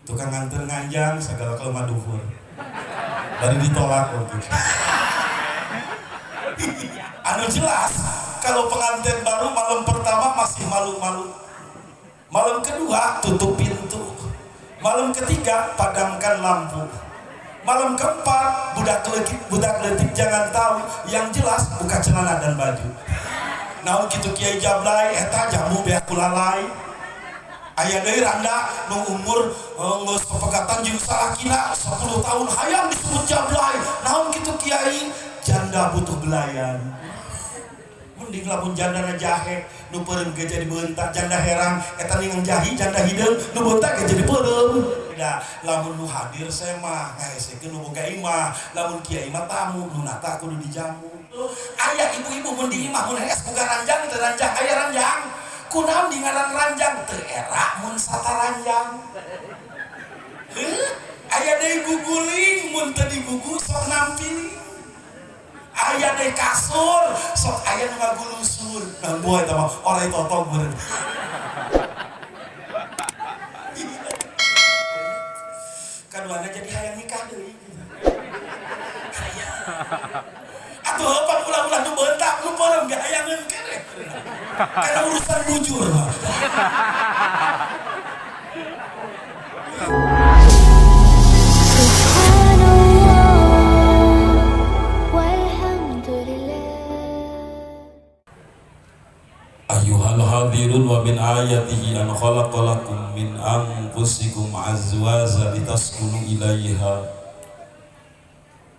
Tukang nganter nganjang segala kelema duhur. Bari ditolak oke. Anu jelas kalau pengantin baru malam pertama masih malu-malu. Malam kedua tutup pintu. Malam ketiga padamkan lampu. Malam keempat budak leutik jangan tahu, yang jelas buka celana dan baju. Naon kitu, Kiai Jablay? Eta jamu beak kulalai. Aya deui randa nu umur geus pepegatan jeung salakina 10 tahun hayang disebut jablay. Naon kitu, Kiai? Janda butuh belayan. Mending lamun janda jahe nu peureum ge jadi beunta, janda herang eta ningang jahi, janda hideung nu beunta ge jadi peureum. Da lamun nu hadir saya mah ngahesekeun nu boga imah, lamun kiai mah tamu nu nata kudu dijamu. Aya ibu-ibu mun di imah mun hees boga ranjang teu ranjang, aya ranjang kunaon di ngaran ranjang teu era mun sataranjang. Heuh, aya deui guguling mun teu digugu sok nampiling. Aya deui kasur sok aya nu ngagulusur. Nah, boy eta mah orai totong meureun. Kaduana jadi hayang nikah deui gitu. Atuh pan ulah-ulah nu beuntak nu peureum ge hayangeun keneh. Karena urusan bujur mah. سبحان الله والحمد لله. أيها الحاضرون، ومن آياته أن خلق لكم من أنفسكم أزواجا لتسكنوا إليها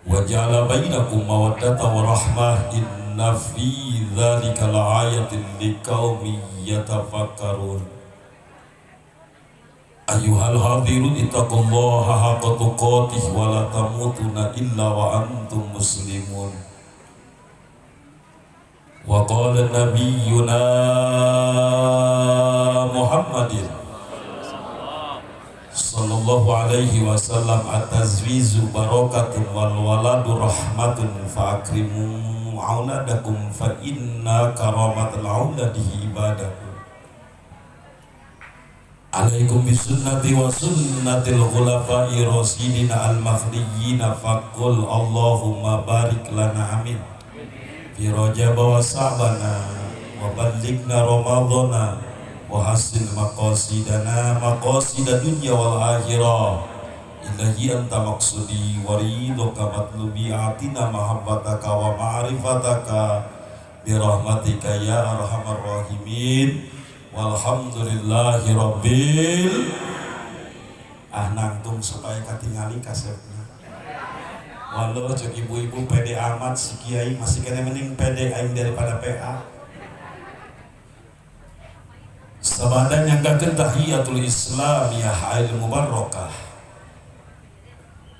وجعل بينكم مودة ورحمة إن في ذلك لآيات لقوم يتفكرون. أيها الحاضرون، اتقوا الله حق تقاته ولا تموتن إلا وأنتم مسلمون. وقال نبينا محمد صلى الله عليه وسلم: التزويج بركة والولد رحمة فأكرموا أولادكم فإن كرامة الأولاد عبادة. عليكم بسنتي وسنة الخلفاء الراشدين المهديين. فقل اللهم بارك لنا، آمين، في رجب وشعبان وبلغنا رمضان وحصل مقاصدنا مقاصد الدنيا والآخرة. إلهي أنت مقصودي ورضاك مطلبي، أعطنا محبتك ومعرفتك برحمتك يا أرحم الراحمين. والحمد لله رب ah. Nangtung supaya katingali kasepna. Walau cek ibu-ibu pede amat si kiai, masih kena mending pede aing daripada PA. Sabada nyanggakeun tahiyatul Islam ya ail mubarakah.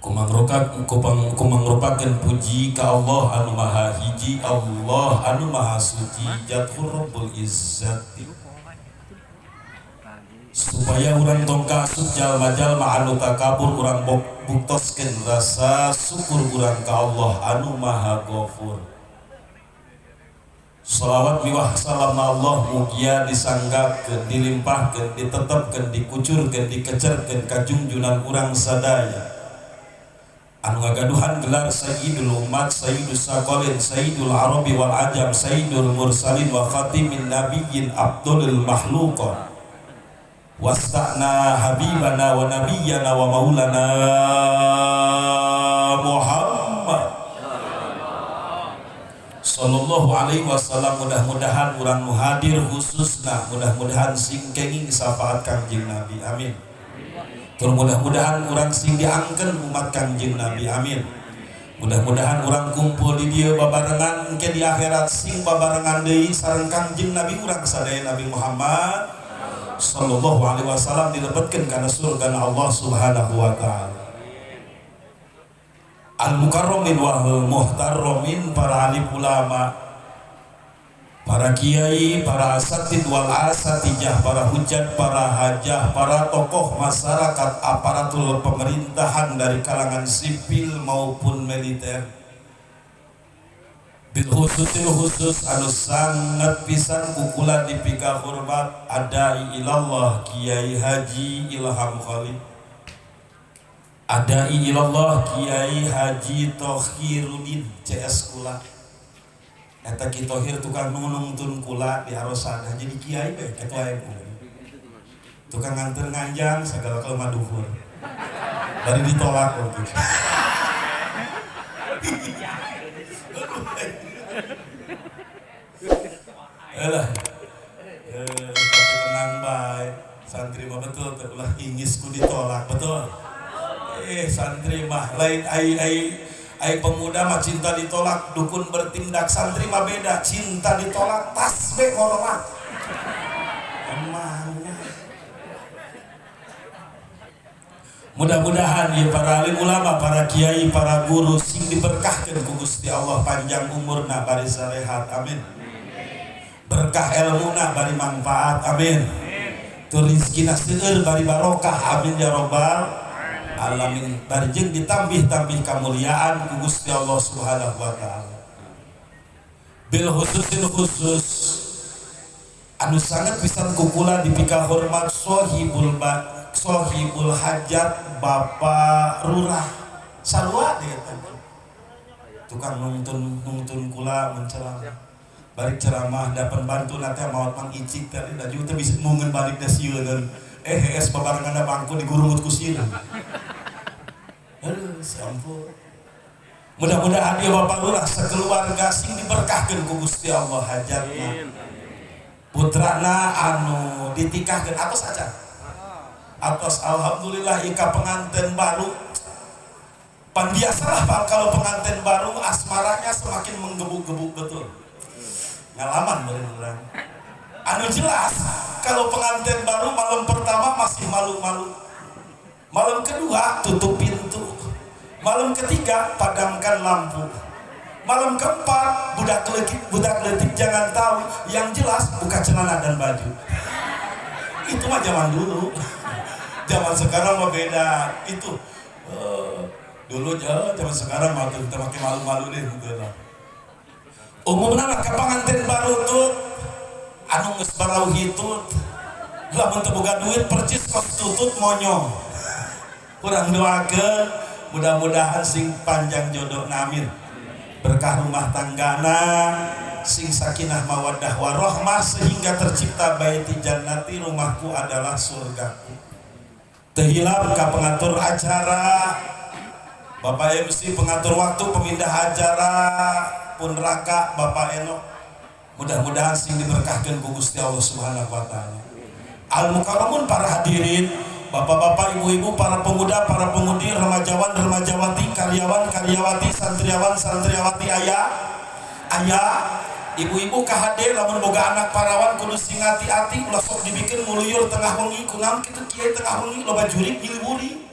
Kumangrupakeun puji ka Allah anu maha hiji, Allah anu maha suci, Jatur Rabbul Izzati, supaya urang tong kaasup jalma-jalma anu takabur, urang buktoskeun rasa syukur urang ka Allah anu maha Ghafur. Salawat miwah salam Allah mugia disanggakeun, dilimpahkeun, ditetepkeun, dikucurkeun, dikecerkeun ka jungjunan urang sadaya anu ngagaduhan gelar Sayyidul Umat, Sayyidus Sakolin, Sayyidul Arabi wal Ajam, Sayyidul Mursalin wa Khatimin Nabiyyin, Abdul Makhluqat wasta'na, habibana wa nabiyyana wa maulana Muhammad sallallahu alaihi wasallam. Mudah-mudahan urang nu hadir khususna mudah-mudahan sing kenging syafaat Kangjeng Nabi, amin. Tur mudah-mudahan urang sing diangkeun umat Kangjeng Nabi, amin. Mudah-mudahan urang kumpul di dieu babarengan engke di akhirat sing babarengan deui sareng Kangjeng Nabi urang sadaya, Nabi Muhammad sallallahu alaihi wasallam, dilebetkeun kana surga Allah Subhanahu wa taala. Al mukarramin wal muhtarramin, para alim ulama, para kiai, para asatid wal asatijah, para hujat, para hajah, para tokoh masyarakat, aparatur pemerintahan dari kalangan sipil maupun militer. Bil khususil khusus anu sangat pisan kukula dipika hormat, adai ilallah Kiai Haji Ilham Khalid. Ada ilallah Kiai Haji Tohirudin CS kula. Eta Ki Tohir tukang nungtun kula di Arosada jadi kiai be ketua MU. Tukang nganter nganjang segala kalau maduhur. Bari ditolak waktu itu. Alah. Tapi tenang bae. Santri mah betul teh ulah ingis ku ditolak, betul. Santri mah lain ai pemuda mah cinta ditolak dukun bertindak, santri mah beda, cinta ditolak tas be ngorowat. Emang mudah-mudahan ya para alim ulama, para kiai, para guru sing diberkahkan ku Gusti Allah panjang umurna bari sarehat, amin. Berkah ilmuna bari manfaat, amin. Tur rezekina seueur bari barokah, amin ya robbal alamin. Bari jeung ditambih-tambih kamuliaan ku Gusti Allah Subhanahu wa taala. Bil khususin khusus anu sangat pisan kukula dipika hormat sohibul hajat Bapak Rurah sarua deh tukang nungtun kula menceramah balik ceramah dapat bantu nanti maot mang icik tadi dan juga bisa mungen balik dasieuneun es babarengan bangku digurungut ku sieun. Aduh, sampun. Mudah-mudahan dia Bapak Lurah sekeluarga sing diberkahkeun ku Gusti Allah hajatna. Putrana anu ditikahkeun atos aja. Atos alhamdulillah ika pengantin baru. Pan biasalah Pak kalau pengantin baru asmaranya semakin menggebu-gebu betul. Ngalaman beureun urang. Anu jelas kalau pengantin baru malam pertama masih malu-malu. Malam kedua tutup pintu. Malam ketiga padamkan lampu. Malam keempat budak leutik jangan tahu, yang jelas buka celana dan baju. Itu mah zaman dulu. Zaman sekarang mah beda. Itu dulu zaman sekarang mah kita pakai malu-malu deh gitu lah. Umumna mah ka pangantin baru tuh anu geus barau hitut. Lamun teu boga duit percis kos tutut monyong. Kurang doakeun mudah-mudahan sing panjang jodoh, amin. Berkah rumah tanggana sing sakinah mawaddah warahmah sehingga tercipta baiti jannati, rumahku adalah surgaku. Teu hilap ka pengatur acara Bapak MC, pengatur waktu, pemindah acara pun raka Bapak Eno, mudah-mudahan sing diberkahkan ku Gusti Allah Subhanahu wa taala. Al mukarramun para hadirin, bapak-bapak, ibu-ibu, para pemuda, para pemudi, remajawan, remajawati, karyawan, karyawati, santriawan, santriawati, ayah, ayah, ibu-ibu KHD lamun boga anak parawan kudu sing ati-ati ulah sok dibikin muluyur tengah wengi kunaon kitu kiai tengah wengi loba jurik nyiliwuri.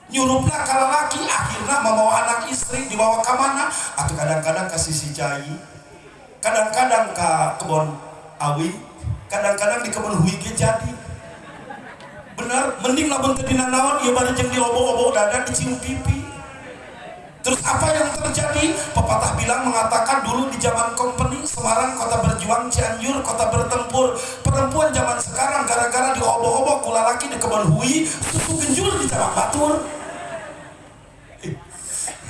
Nyurupna ka lalaki akhirna mamawa anak istri dibawa ka mana atuh kadang-kadang ka sisi cai, kadang-kadang ka kebon awi, kadang-kadang di kebon hui ge jadi. Benar, mending lamun teu dina naon ieu bari jeung diobo-obo dada dicium pipi. Terus apa yang terjadi? Pepatah bilang mengatakan dulu di zaman company Semarang kota berjuang, Cianjur kota bertempur. Perempuan zaman sekarang gara-gara diobo-obo ku lalaki di kebon hui, susu genjur di cabang batur.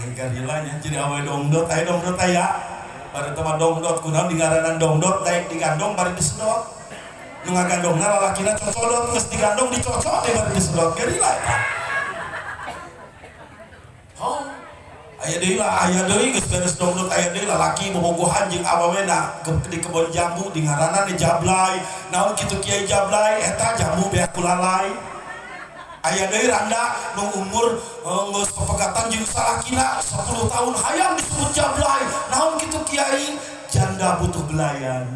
Garilanya jadi awe dongdot, aya dongdot aya. Bari teh mah dongdot kunaon dingaranan dongdot daek digandong bari disedot. Nu ngagandongna lalakina cocodot geus digandong dicocok deh bari disedot gerila eta. Oh, aya deui lah, aya deui geus beres dongdot aya deui lalaki bobogohan jeung awawena di kebon jambu di ngaranan di jablay. Naon kitu kiai jablay eta jambu beak kulalay. Aya deui randa nu umur geus pepegatan jeung salakina 10 tahun hayang disebut jablay. Naon kitu kiai janda butuh belayan.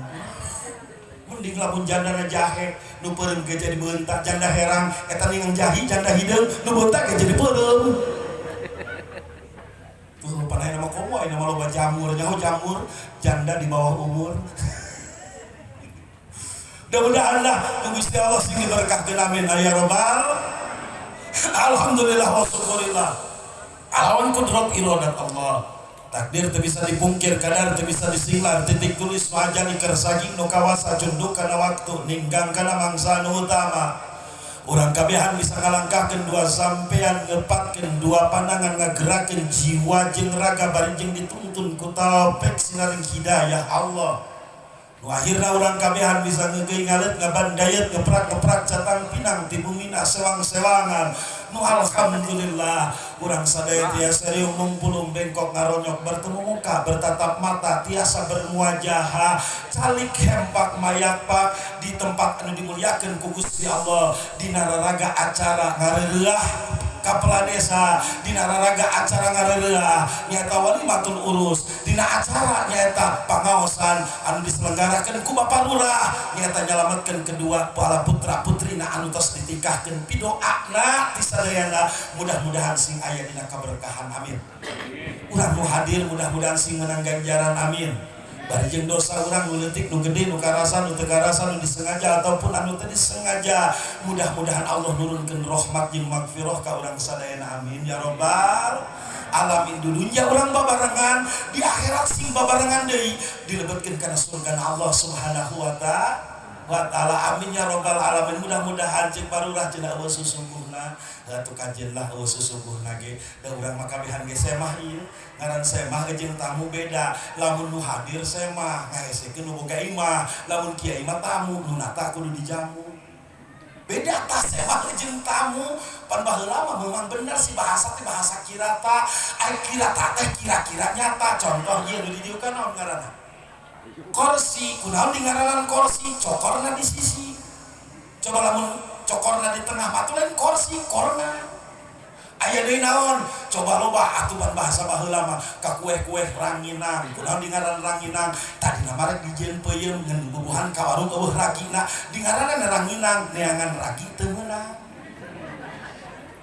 Mending lamun jandana jahe nu peureum ge jadi beunta, janda herang eta ningang jahi janda hideung nu beunta ge jadi peureum. Tuh panai nama komo aya nama loba jamur nyaho jamur janda di bawah umur. Mudah-mudahan lah ku Gusti Allah sing diberkahkeun amin ya robbal. Alhamdulillah wa syukurillah. Alawan kudrat iradat Allah. Takdir teu bisa dipungkir, kadar teu bisa disinglar, titik tulis wajah iker saging nu kawasa cunduk kana waktu, ninggang kana mangsa nu utama. Urang kabehan bisa ngalangkahkeun dua sampean, ngepatkeun dua pandangan, ngagerakeun jiwa jeung raga bari jeung dituntun ku taufik sinaring hidayah Allah. Nu akhirna urang kabehan bisa ngeugeui, ngaleut, ngabandayet, ngeprak-ngeprak catang pinang ti bumina sewang-sewangan. Nu alhamdulillah urang sadaya tiasa riung mungpulung, bengkok ngaronyok, bertemu muka, bertatap mata, tiasa bermuajahah, calik hempak mayakpak di tempat anu dimuliakeun ku Gusti Allah, dina raraga acara ngareureuah kepala desa, dina raraga acara ngareureuah nyaeta walimatul urus, dina acara nyaeta pangaosan anu diselenggarakeun ku Bapak Lurah, nyaeta nyalametkeun kedua para putra putrina anu tos ditikahkeun. Pidoana ti sadayana mudah-mudahan sing aya dina kaberkahan, amin. Urang nu hadir mudah-mudahan sing menang ganjaran, amin. Bari jeung dosa urang nu leutik, nu gede, nu karasa, nu teu karasa, nu disengaja ataupun anu teu disengaja, mudah-mudahan Allah nurunkeun rahmat jeung magfirah ka urang sadayana, amin ya robbal alamin. Di dunya urang babarengan, di akhirat sing babarengan deui, dilebetkeun kana surga Allah Subhanahu wa ta'ala, amin ya robbal alamin. Mudah-mudahan cek barurah cenah eueuh susungguhna atuh, kajeun lah eueuh susungguhna ge, da urang mah kabehan ge semah. Ieu ngaran semah jeung tamu beda. Lamun nu hadir semah, ngahesekeun nu boga imah. Lamun kiai mah tamu, nu nata kudu dijamu. Beda tah semah jeung tamu. Pan baheula mah memang bener sih bahasa teh bahasa kirata. Ai kirata teh kira-kira nyata. Contoh ieu nu di dieu kan naon ngaranna? Korsi. Kunaon dingaranan korsi? Cokorna di sisi. Coba lamun cokorna di tengah mah lain korsi, korna. Aya deui naon? Coba loba atuh bahasa baheula mah ka kue-kue ranginang. Kunaon dingaran ranginang? Tadina mah rek dijieun peuyeum, ngan bubuhan ka warung eueuh ragina, dingaranan ranginang, neangan ragi teu meunang.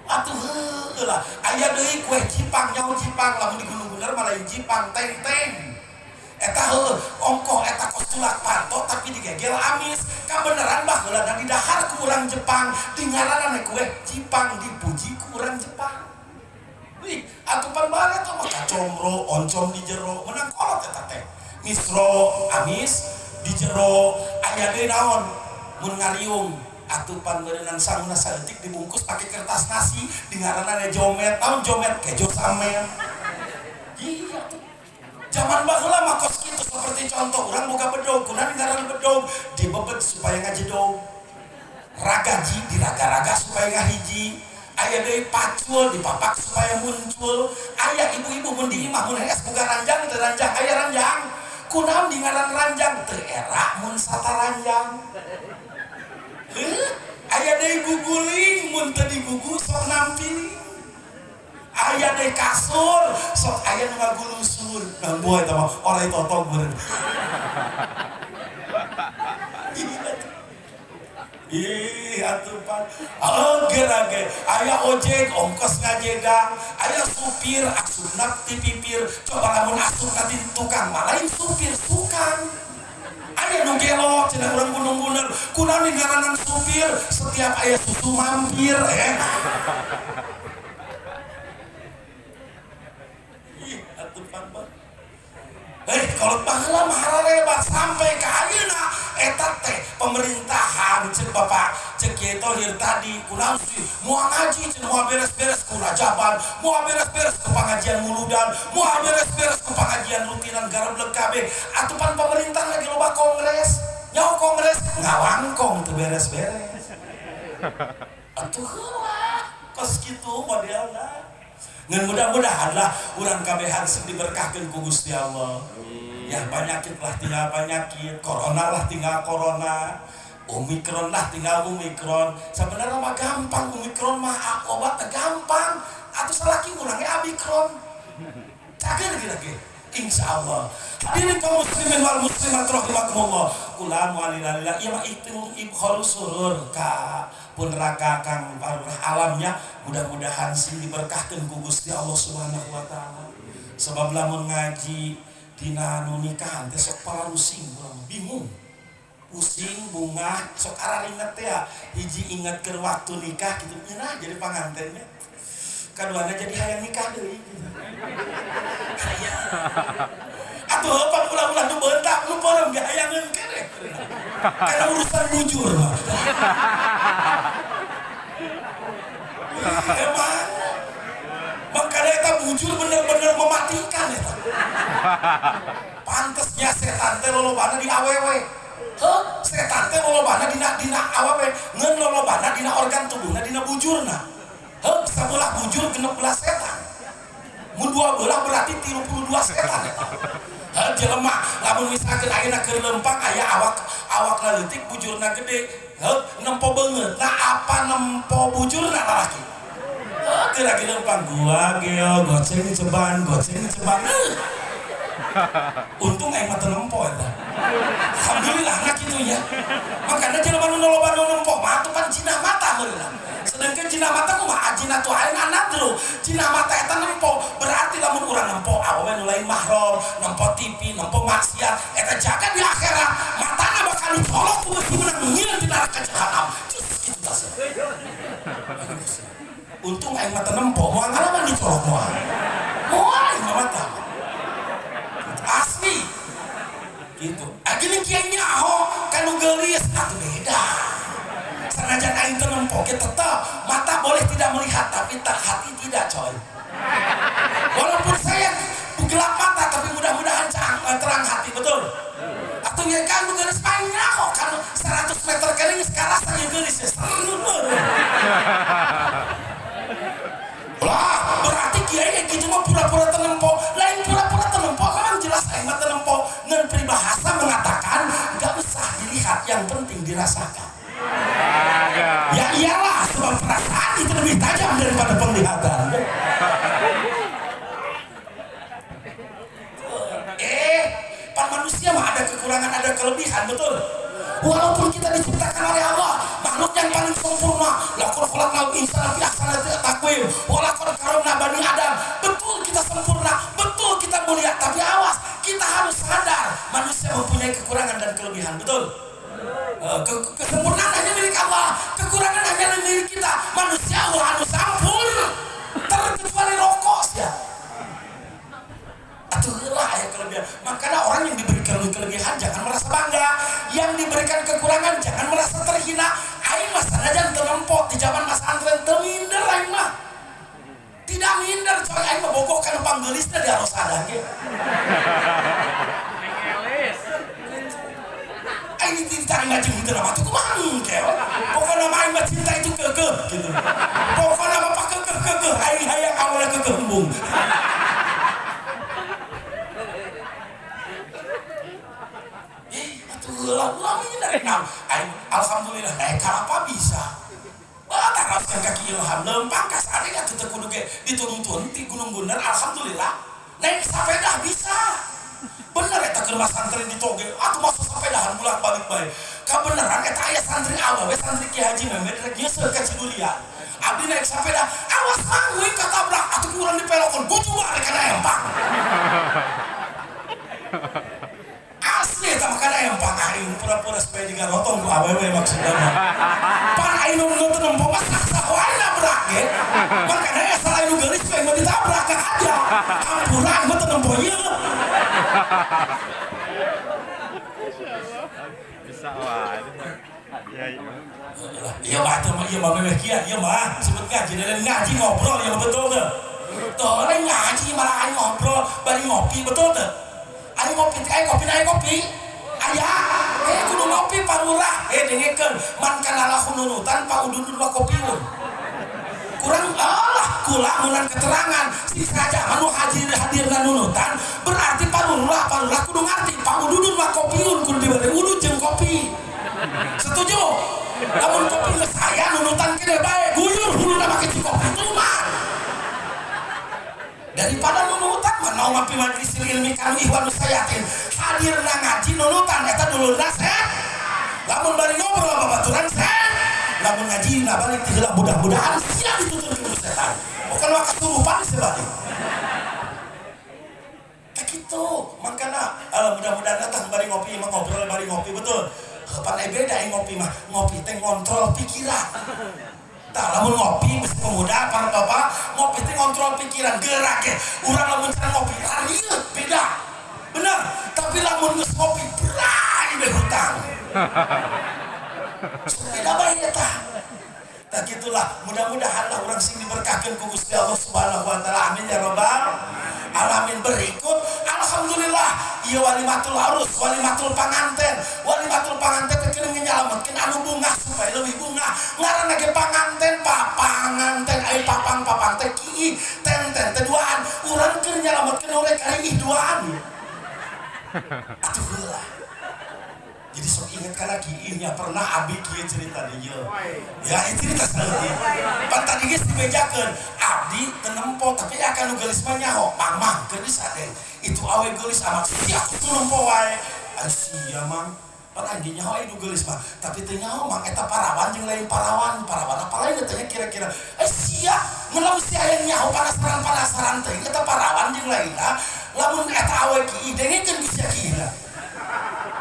Atuh heueuh lah. Aya deui kue Jipang, nyaho Jipang? Lamun di Gunung Bunder mah lain Jipang, teng-teng. Eta heueuh ongkoh eta kos tulak panto tapi digegel amis. Kabeneran baheula da didahar ku urang Jepang, dingaranan kue Jipang, dipuji ku urang Jepang. Wih, atuh pan bae eta mah kacomro, oncom di jero, menang kolot eta teh. Misro, amis di jero. Aya deui naon? Mun ngariung atuh pan meureunnan sanguna saeutik dibungkus pakai kertas nasi, dingaranan jomet. Naon jomet? Kejo samen. Iya tuh. Zaman baheula mah kos kitu. Seperti contoh urang boga bedog, kunaon ngaran bedog? Dibebet supaya ngajedog. Ragaji diraga-raga supaya ngahiji. Aya deui pacul, dipapak supaya muncul. Aya ibu-ibu mun di imah mun hees boga ranjang teu? Ranjang, aya ranjang. Kunaon dingaran ranjang? Teu era mun sataranjang. Heuh, aya deui guguling, mun teu digugu sok nampiling. Aya deui kasur, sok aya nu ngagulusur. Naon boy eta mah orai totong meureun. Ih, atuh pan. Oge ge aya ojek ongkos ngajegang, aya supir asupna ti pipir. Coba lamun asupna ti tukang mah lain supir, sukang. Aya nu gelo cenah urang Gunung Bunder. Kunaon ngaranan supir? Setiap aya susu mampir eh. Ih, atuh pan. Eh, kalau baheula mah hararebat sampai ka ayeuna eta teh pemerintahan. Cek Bapak, cek Kiai Tohir tadi, kunaon sih moal ngaji cenah, moal beres-beres ku rajaban, moal beres-beres ku pengajian muludan, moal beres-beres ku pengajian rutinan, gareblek kabeh. Atuh pan pemerintah lagi loba kongres, nyaho kongres ngawangkong teu beres-beres. Atuh heula kos kitu modelna. Ngan mudah-mudahan lah urang kabehan sing diberkahkeun ku Gusti Allah. Ya penyakit lah tinggal penyakit, corona lah tinggal corona, omikron lah tinggal omikron. Sebenarnya mah gampang omikron mah, obat gampang. Atau salaki urangnya abikron. Cager lagi. Insya Allah. Hadirin kaum muslimin wal muslimat rahimakumullah. Kula mualillallah ieu mah itu ibkhalu surur ka pun raka kang barurah alamnya, mudah-mudahan sing diberkahkeun ku Gusti Allah Subhanahu wa taala. Sebab lamun ngaji dina nu nikahan teh sok palarusing urang, bingung. Pusing, bungah, sok araringet teh ya. Hiji ingetkeun waktu nikah kitu nyeunah jadi pangantennya. Kaduana jadi hayang nikah deui gitu. Atuh pan ulah-ulah nu beuntak nu peureum ge hayangeun keneh. Karena urusan bujur mah. Emang makanya eta bujur bener-bener mematikan eta. Pantesnya setan teh lolobana di awewe. Heuh, setan teh lolobana dina dina awewe, ngeun lolobana dina organ tubuhna, dina bujurna. Heuh, sabelah bujur 16 setan. Mun dua belah berarti 32 setan eta. Heuh, jelema lamun misalkan ayeuna keur lempang aya awak, awakna leutik, bujurna gede. Heuh, nempo beungeut. Nah, apa nempo bujurna lalaki? Heuh, keur lagi lempang gua geo goceng ceban goceng ceban. Heuh. Untung aing mah teu nempo eta. Alhamdulillah nah kitu nya. Makanya jelema nu loba nu nempo mah atuh pan jinah mata meureunna. Sedangkan jinah mata kumaha? Jinah tu ain anadru. Jinah mata eta nempo, berarti lamun urang nempo awewe nu lain mahram, nempo TV, nempo maksiat, eta jaga di akhirat matana bakal dicolok ku besi menang nyieun di neraka jahanam. Cus kitu tas. Untung aing mah teu nempo, moal ngalaman dicolok moal. Moal aing mah mata. Asli gitu. Ah, gini kiai nyaho kanu geulis atuh beda. Sanajan aing teu nempo ge tetep mata boleh tidak melihat tapi tak hati tidak, coy. Walaupun saya gelap mata tapi mudah-mudahan terang hati, betul. Atau ya kan nu geulis paling nyaho kan 100 meter kali geus karasa ieu geulis ya seru. Lah, berarti kiai yang gitu mah pura-pura teu nempo. Lain pura-pura teu nempo, memang jelas aing mah teu nempo. Ngan peribahasa mengatakan nggak usah dilihat, yang penting dirasakan. Ya iyalah, sebab perasaan itu lebih tajam daripada penglihatan. Pan manusia mah ada kekurangan, ada kelebihan, betul. Walaupun kita diciptakan oleh Allah, makhluk yang paling sempurna. Laqad khalaqnal insana fi ahsani taqwim, wa laqad karramna bani Adam. Betul kita sempurna, betul kita mulia, tapi awas, kita harus sadar manusia mempunyai kekurangan dan kelebihan, betul. Kesempurnaan hanya milik Allah, kekurangan hanya milik kita. Manusia Allah anu sampur, terkecuali rokok ya. Atuh lah ya kelebihan. Makanya orang yang diberikan kelebihan jangan merasa bangga, yang diberikan kekurangan jangan merasa terhina. Aing mah sanajan teu nempo di zaman masa antren teu minder aing mah. Tidak minder coy, aing mah bogoh kana panggeulisna di arosada ge. Aing ditarik ngaji henteu mah tuh kumaha engke. Pokona mah aing mah cinta itu keukeuh gitu. Pokona mah pak keukeuh keukeuh aing hayang awalna keukeuh embung. Alhamdulillah naik kalapa bisa. Bataraskan kaki ilham lempang kas ada ya teu kudu ge dituntun ti Gunung Bunder, alhamdulillah naik sepeda bisa. Bener eta keur mah santri di toge atuh masa sepedahan bolak-balik bae. Kabeneran eta aya santri awewe santri Ki Haji Memed rek nyeuseul ka Cidurian. Abdi naik sepeda awas mangui katabrak atuh kurang dipelokon gujuba rek kana empang. Asli eta mah kana empang aing pura-pura supaya digarotong ku awewe maksudna mah. Pan aing nu teu nempo mah sah-sah wae nabrak ge. Makana ya salah nu geulis we mah ditabrak ka aja. Ampura aing mah teu nempo ieu. Bisa wae. Ya iya. Iya mah teu mah ieu mah meweh kieu ieu mah sebut ngaji dan ngaji ngobrol ieu mah betul teu. Teu lain ngaji malah aing ngobrol bari ngopi betul teu. Aing ngopi teh aing ngopi aing ngopi. Aya, kudu ngopi parurah. Dengekeun man kana lahu nunutan pa ududun wa kopiun. Kurang Allah kula munan keterangan si saja anu hadir hadirna nunutan berarti parurah parurah kudu ngarti pa ududun wa kopiun kudu dibere udud jeung kopi. Setuju? Lamun kopi geus aya nunutan kene bae guyur huluna make kopi tuman. Daripada nunutan mah naon mapi majelis ilmi kanu ihwanus sayatin hadirna ngaji nunutan eta dulurna set. Lamun bari ngobrol babaturan set. Lamun ngaji na balik ti heula mudah-mudahan sia dituturkeun ku setan. Bukan mah kasurupan sebalik. Kayak gitu, makana mudah-mudahan datang bari ngopi mah ngobrol bari ngopi betul. Pan beda aing ngopi mah, ngopi teh ngontrol pikiran. Tah lamun ngopi geus pemuda para bapak ngopi teh ngontrol pikiran gerak ge. Urang lamun cara ngopi rarieuh beda. Bener, tapi lamun geus ngopi berai deh hutang. Beda bae eta. Nah gitulah, mudah-mudahan lah urang sing diberkahkan ku Gusti Allah Subhanahu wa taala. Amin ya rabbal alamin. Berikut alhamdulillah ieu walimatul arus, walimatul panganten. Walimatul panganten teh keur nyalametkeun anu bungah supaya leuwih bungah. Ngaranna ge panganten, papanganten, ai papang-papang teh kiih, ten-ten teh duaan. Urang keur nyalametkeun urang kariih duaan. Atuh heula. Jadi sok inget karena kiihnya pernah abi kieu cerita dieu. Ya itu cerita saeutik. Pan tadi geus dibejakeun, abdi teu nempo tapi akan nu geulis mah nyaho, mang-mang keur disaden. Itu awe geulis amat sia kudu nempo wae. Ai sia mang. Pan anjing nyaho ai nu geulis mah, tapi teu nyaho mang eta parawan jeung lain parawan, parawan apa lain teh nya kira-kira. Ai sia, mun lamun sia aya nyaho penasaran-penasaran teh eta parawan jeung lainna, lamun eta awe kiih dengekeun ku sia kiihna.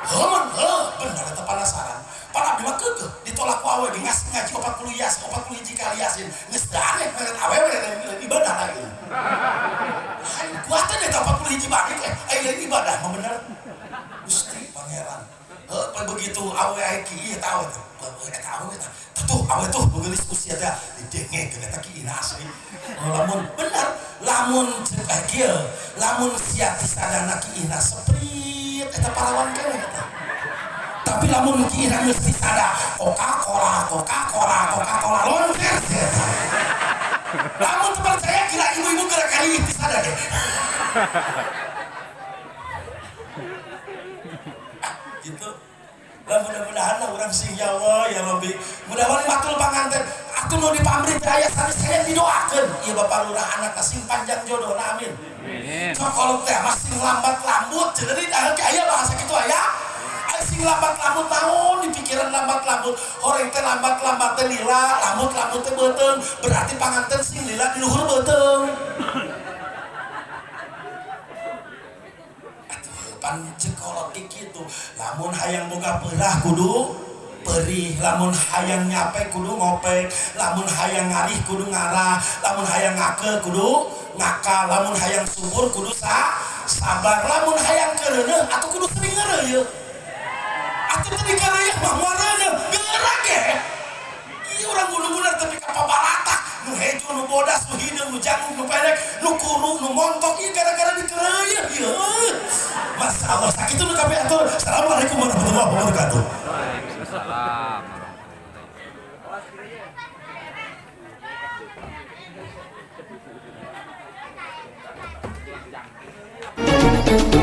Heuh, heuh, bener eta penasaran. Pan abdi mah keukeuh ditolak ku awe ge ngaji 40 yasin, 40 hiji kali yasin. Geus teu aneh meureun awewe lain ibadah lagi. Lain kuat teh eta 40 hiji balik eh lain ibadah mah bener. Gusti Pangeran. Heuh, pan begitu awe aya kieu eta awe teh. Eta awe teh. Tuh awe tuh geulis usia teh didengekeun eta kieu asli. Lamun bener, lamun cek kieu, lamun sia tisadana kieu seprit eta parawan keneh eta. Tapi lamun kieu geus tisada Coca-Cola, Coca-Cola, Coca-Cola loncer sia eta. Lamun teu percaya kira ibu-ibu geura kali tisada ge. Gitu. Lah mudah-mudahan lah urang sing ya Allah ya Rabbi. Mudah-mudahan matul panganten atuh nu dipamrih teh aya sanes hayang didoakeun. Ieu bapak lurah anak sing panjang jodohna amin. Amin. Sok kolot teh mah sing lambat lambut cenah aya bahasa kitu aya. Aya sing lambat lambut naon di pikiran lambat lambut. Horeng teh lambat lambat teh lila, lambut lambut teh beuteung. Berarti panganten sing lila di luhur beuteung. Atuh pan cek kolot ge kitu. Lamun hayang boga peurah kudu perih, lamun hayang nyape kudu ngopek, lamun hayang ngarih kudu ngarah, lamun hayang ngake kudu ngakal, lamun hayang subur kudu sabar, lamun hayang kereuneuh atuh kudu sering ngeureuh. Atuh teu dikeureuh mah moal reuneuh, geura ge. Ieu urang guna-guna tapi ka pabalatak, nu hejo, nu bodas, nu hideung, nu jangkung, nu pendek, nu kuru, nu montok, ieu gara-gara dikeureuh ieu. Masya Allah, sakitu nu kabeh atur. Assalamualaikum warahmatullahi wabarakatuh. Waalaikumsalam. Warahmatullahi wabarakatuh.